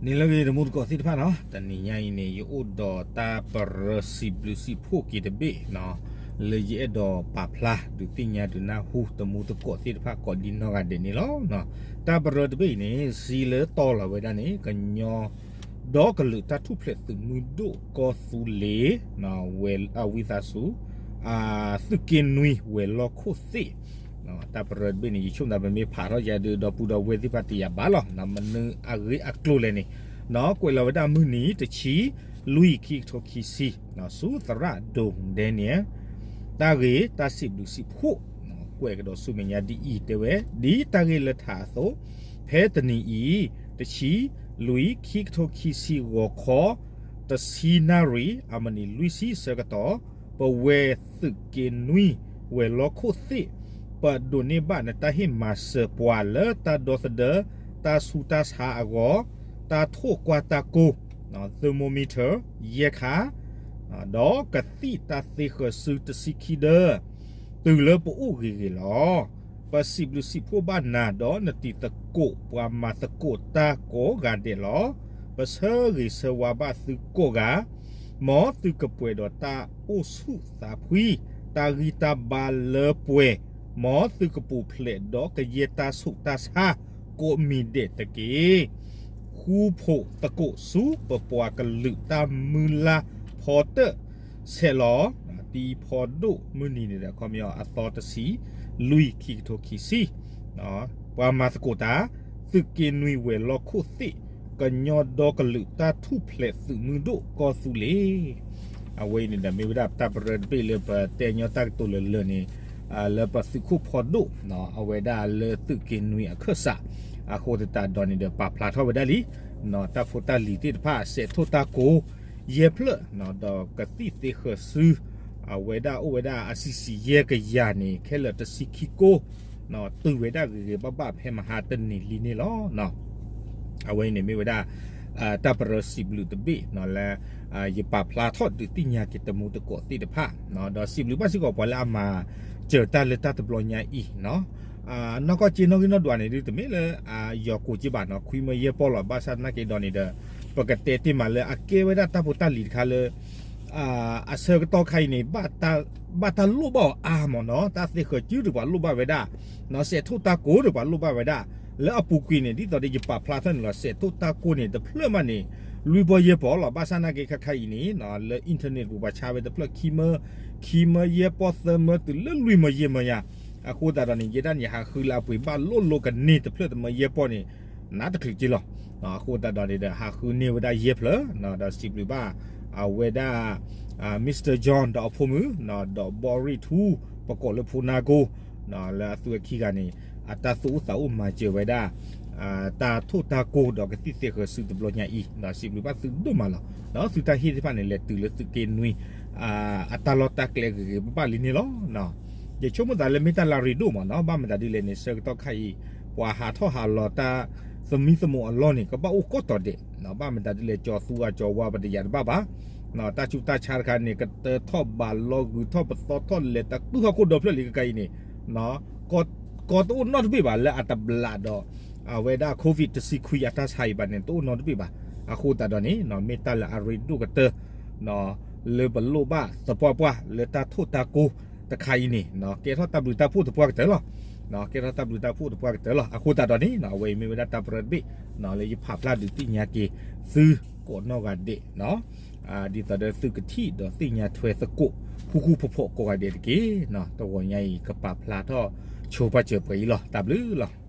နံၤလၢအဂ့ၤ တမူတကိးသ့ၣ်တဖၣ်နီၤ, တနံၤညါအံၤန့ၣ် ယအိၣ်ဒီးတၢ်ပရၢစံးဘျုးစံးဖှိၣ်က့ၤတဘ့ၣ်နီၤ, လၢယအဲၣ်ဒိးပာ်ဖျါ ဒုးသ့ၣ်ညါဒုးနၢ်ဟူတမူတကိးသ့ၣ်တဖၣ်ကိးဒံနီၢ်ဂၤဒဲးန့ၣ်လီၤ. တၢ်ပရၢတဘ့ၣ်အံၤန့ၣ် စံးလၢတီလီၤဝဲဒၣ်န့ၣ် ကညီဒီကလုာ်တၢ်ထူၣ်ဖျဲးသုးမုၢ်ဒိၣ်ကီၢ်သူလ့ၤ ဝဲအဝံသးစူၤ သုးက့နွံဝဲၤလီၢ်ခိၣ်သ့ၣ် တၢ်ပရၢတဘ့ၣ်န့ၣ် ယဆိကမိၣ်သး ပမ့ၢ်ဖးထီၣ်ယၤဒုး ဒီပုၢ်ဒီဝဲၢ်သ့ၣ်တဖၣ်တယာ်ဘၣ်လီၤ. မနုၤအဂ့ၢ်အကျိၤလဲၣ်န့ၣ် ကွဲးလီၤဝဲဒၣ်မုၢ်နံၤ တဆံလွံၢ် ခံကထိခံဆံ ဆူသရၣ်ဒိၣ်ဒဲနံၣ် တၢ်ဂ့ၢ်တၢ်စံးဘျုးစံးဖှိၣ် ကွဲးကဒီးဆူမဲာ်ညါဒ်အံၤ တဲဝဲ ဒ်တၢ်ဂ့ၢ်လၢထးအသိး ဖဲတနံၤအံၤ တဆံလွံၢ် ခံကထိခံဆံ ဂီၤခီ တဆံနၣ်ရံၣ် အမံးနံးလွံၢ်ဆံဆၢကတီၢ် ပဝဲသုးက့နွံဝဲၤလီၢ်ခိၣ်သ့ၣ် ပဒိးန့ၢ်ဘၣ်နတၢ်ဟ့ၣ်မၤစၢၤပှၤလၢတၢ်ဒီသဒၢ တၢ်ဆူးတၢ်ဆါအဂီၢ် တၢ်ထိၣ်ကွၢ်တၢ်ကိၢ် thermometer ယဲၢ်ခါ ဒီးကသံၣ်တၢ်သ့ဃၢၤစုတဆံခံဒၢ တုၤလၢပအိၣ်ဂ့ၤဂ့ၤလီၤ. ပစံးဘျုးစံးဖှိၣ်ဘၣ်နၤ ဒီးနတံၤသကိးပှၤမၤသကိးတၢ်ကိးဂၤဒဲးလီၤ. ပဆၢဂ့ၤဆၢဝါဘၣ်သုကိးဂၤ မ်သုကပှဲၤဒီးတၢ်အိၣ်ဆူၣ်သးဖှံ တၢ်ဂံၢ်တၢ်ဘါလၢပှဲၤ မ်သုကပူၤဖျဲးဒီးကယဲၢ်တၢ်ဆူးတၢ်ဆါကိးမံၤဒဲးတက့ၢ်. ဃူဖိးသကိးဆူပပှၤကလုာ်တၢ်မုၢ်လၢ်ဖီတၢၣ် ဆဲးလီၤ တံၤဖီဒိၣ်မုၢ်နံၤန့ၣ်ဒီး ခီပညီအသီတဆံလွံၢ် ခံကထိခံဆံ ပှၤမၤသကိးတၢ် သုးက့နွံဝဲၤလီၢ်ခိၣ်သ့ၣ် ကညီဒီကလုာ်တၢ်ထူၣ်ဖျဲးသုးမုၢ်ဒိၣ်ကီၢ်သူလ့ၤ အဝဲအံၤန့ၣ်ဒီး မ့ၢ်ဝဲဒၣ်တၢ်ပရၢတဘ့ၣ်လၢပတဲညီတၢ်ကတိၤလၢလၢာ်န့ၣ် လၢပသုးခိၣ်ဖီဒိၣ် အဝဲဒၣ်လၢသုးက့နွံအခၢၣ်စး အဃိသတးဒီးန့ၣ်ဒီး ပာ်ဖျါထီၣ်ဝဲဒၣ်လံ တၢ်ဖိတၢ်လံၤသ့ၣ်တဖၣ် စဲးထိၣ်တၢ်ကိး ယဲၢ်ဖျၢၣ် ဒီးကသံၣ်သ့ဃၢၤစု အဝဲဒၣ်အိၣ်ဝဲဒၣ်အဆံးဆံးယဲၢ်ကယၤန့ၣ် ခဲလၢာ်တဆံခံကိၢ် တုၤဝဲဒၣ်ဂ့ၤဂ့ၤဘၣ်ဘၣ်ဖဲမဟါတနံၤလံန့ၣ်လီၤ. အဝဲအံၤန့ၣ်မ့ၢ်ဝဲဒၣ် တၢ်ပရၢစံးဘျုးတဘ့ၣ်လၢ ယပာ်ဖျါထီၣ်ဒုးသ့ၣ်ညါက့ၤတမူတကိးသ့ၣ်တဖၣ် ဒီးစံးဘျုးဘၣ်စ့ၢ်ကီးပှၤလၢအမၤစၢၤတၢ်လၢတၢ်တဘျီညါအံၤ နီၢ်ကီၢ်က့နီၣ်ဂံၢ်နီၣ်ဒွးန့ၣ်ဒုး တမ့ၢ်လၢယီၤကိးက့ဘၣ်နီၤ ခွံမၢယဲၢ်ပီၢ်လီၤ ဘၣ်ဆၣ်သနာ်က့ဒီးန့ၣ်ဒီး ပကတဲတ့ၢ်မးလၢအကဲဝဲဒၣ်တၢ်ဖိတၢ်လံၤတခါလၢ အဆၢကတီၢ်ခါအံၤန့ၣ် ဘၣ်တၢ်လိၣ်ဘၣ်အီၤအါမးနီၤ တၢ်သ့ဃၢၤစုတပှၤလိၣ်ဘၣ်ဝဲဒၣ် စဲးထိၣ်တၢ်ကိးတပှၤလိၣ်ဘၣ်ဝဲဒၣ် လၢအပူၤကွံာ်န့ၣ် ဒ်သိးဒီးယပာ်ဖျါထီၣ်န့ၣ်လီၤ စဲးထိၣ်တၢ်ကိးန့ၣ် တဖျၢၣ်မးန့ၣ် လွံၢ်ပီၢ်ယဲၢ်ပီၢ်လီၤ ဘၣ်ဆၣ်သနာ်က့ခါခါအံၤန့ၣ် လၢ internet ပူၤပှၤဆါဝဲတဖျၢၣ်ခံမၢ ခံမၢယဲၢ်ပီၢ်သၢမၢတုၤလၢလွံၢ်မၢယဲၢ်မၢယါ အဃိသတးဒီးန့ၣ် ယဲဒၣ်န့ၣ် ဟးဃုလၢအပှ့ၤဘၣ်လိၣ်လိကန့ၢ်တဖျၢၣ်တမၢယဲၢ်ပီၢ်န့ၣ် နးတချုးက့လီၤ. အဃိသတးဒီးန့ၣ်ဒီး ဟးဃုန့ၢ်ဝဲဒၣ်ယဲၢ်ဖျၢၣ် ဒီးစံးဘျုးဘၣ် အဝဲဒၣ် Mister John ဒီးအဖိမုၣ် ဒီးဘီရံၣ်ထူ ပကိးလၢဖိနါကိ လၢအသုအခံဂၤန့ၣ် အတၢ်သူၣ်အိၣ်သးအိၣ်မၤစၢၤဝဲဒၣ် တၢ်ထိၣ်တၢ်ကိးဒီးကသံၣ်သ့ဃၢၤစုတဘျီညါအံၤ ဒီးစံးဘျုးဘၣ်သုဒိၣ်မးလီၤ. ဒီးသုတၢ်ဟ့ၣ်သ့ၣ်တဖၣ်န့ၣ် လဲၤတုၤလၢသုးက့နွံ အတၢ်လီၢ်တၢ်ကျဲဂ့ၤဂ့ၤဘၣ်ဘၣ်လံန့ၣ်လီၤ. ယဆိကမိၣ်သးလၢမ့ၢ်တၢ်လၢအရ့ဒိၣ်မးနီၤ ဘၣ်မတၤဒ်လဲၣ်န့ၣ် ဆၢကတီၢ်ခါအံၤ ပှၤဟးထီၣ်ဟးလီၤတၢ်သမံသမိးအလီၢ်န့ၣ် ကဘၣ်အိၣ်ကီတံာ်ဒဲး ဘၣ်မတၤဒ်လဲၣ် ကၠီၤသူအကၠီၤဝါပတယာ်တဘၣ်ဘၣ် တၢ်ဆူးတၢ်ဆါတခါန့ၣ် ကတၢထီၣ်ဘးလီၤဂုၤထီၣ်ပသီထီၣ်လဲၤတၢ်ကုၢ်ဟီၣ်ခိၣ်ဒီဖျၢၣ်လံကကါအံၤန့ၣ် ကီတအိၣ်နီတဘ့ၣ်ဘၣ် လၢအတဘျးဒီး အဝဲဒၣ် COVID တဆံခွံအတၢ်ဆါအံၤဘၣ်န့ၣ် တအိၣ်နီတဘ့ၣ်ဘၣ်. အဃိသတးဒီးန့ၣ် မ့ၢ်တၢ်လၢအရ့ဒိၣ်ကတၢၢ် လၢပလိၣ်ဘၣ်သပှၢ်ပှၢ် လၢတၢ်ထိၣ်တၢ်ကိးတခါအံၤန့ၣ် ကဲထီၣ်တၢ်ဘျုးတၢ်ဖှိၣ်သပှၢ်ကတၢၢ်လီၤ. ကဲထီၣ်တၢ်ဘျုးတၢ်ဖှိၣ်သပှၢ်ကတၢၢ်လီၤ. အဃိသတးဒီးန့ၣ် အဝဲအံၤမ့ၢ်ဝဲဒၣ်တၢ်ပရၢတဘ့ၣ် လၢယဖးဖျါဒုးသ့ၣ်ညါက့ၤသုကိးနီၢ်ဂၤဒဲး ဒ်သိးဒီးသုကထံၣ်ဒီးသ့ၣ်ညါထွဲသကိး ဃူဃူဖိးဖိးကိးဂၤဒဲးတက့ၢ်. တဂီၤညါအံၤ ကပာ်ဖျါထီၣ်ဆိပာ်စၢၤပှဲၤအံၤလီၤ. တၢ်ဘျုးလီၤ.